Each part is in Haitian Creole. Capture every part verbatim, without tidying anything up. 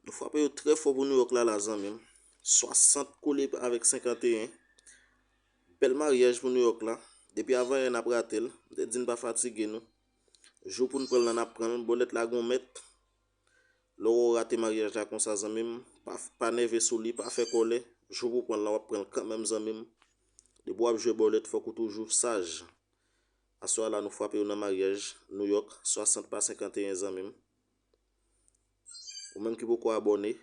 Nou frape yo trè fò pou New York la, la, zanmi m. Swasant kole avèk senkanteyen. Bèl maryaj pou New York la. Depi avan yè n ap rate l. M te di n pa fatige nou. Jou pou n pran l la, n ap pran l. Bòlèt la gon mèt. Lè w rate maryaj la konsa, zanmi m, pa, pa nève sou li, pa fè kòlè. Jou pou pran l la, w ap pran l kanmenm, zanmi m. Depi w ap jwe bòlèt, fòk ou toujou saj. Aswè a la, nou frape yo nan maryaj New York, swasant pa senkanteyen, zanmi m. Ou menm ki poko abòne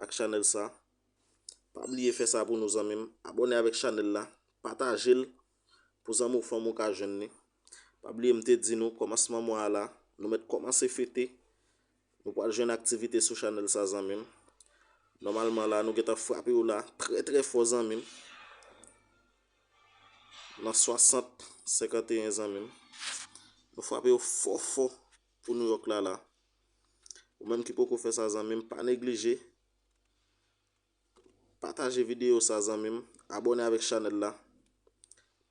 ak chanèl sa, pa bliye fè sa pou nou, zanmi m. Abòne avèk chanèl la, pataje l pou zanmi w, fanmi w ka jwenn li. Pa bliye m te di nou, kòmansman mwa a la, nou mèt kòmanse fete. Nou pral jwenn aktivite sou chanèl sa, zanmi m. Nòmalman la, nou gentan frape yo la trè, trè fò, zanmi m. Nan swasant senkanteyen, zanmi m. Nou frape yo fò, fò pou New York la, la. Ou menm ki poko fè sa, zanmi m, pa neglije. Pataje videyo sa, zanmi m. Abòne avèk chanèl la.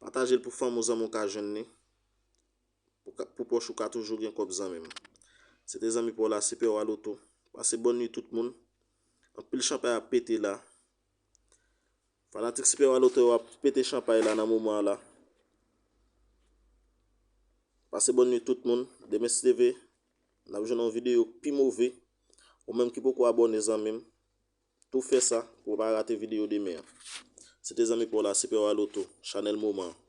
Pataje l pou fanmi w, zanmi w ka jwenn li. Pou ka, pou pòch ou ka toujou gen kòb, zanmi m. Se te zanmi pa w la, Sipè Wa Loto. Pase bòn nwi tout moun. Anpil chanpay ap pete la. Fanatik Sipè Wa Loto yo ap pete chanpay la nan moman an la. Pase bòn nwi tout moun. Demen si Dye vle, n ap jwenn yon videyo pi move. Ou menm ki poko abòne, zanmi m, tou fè sa pou w pa rate videyo demen an. Se te zanmi pa w la, Sipè Wa Loto, chanèl moman an.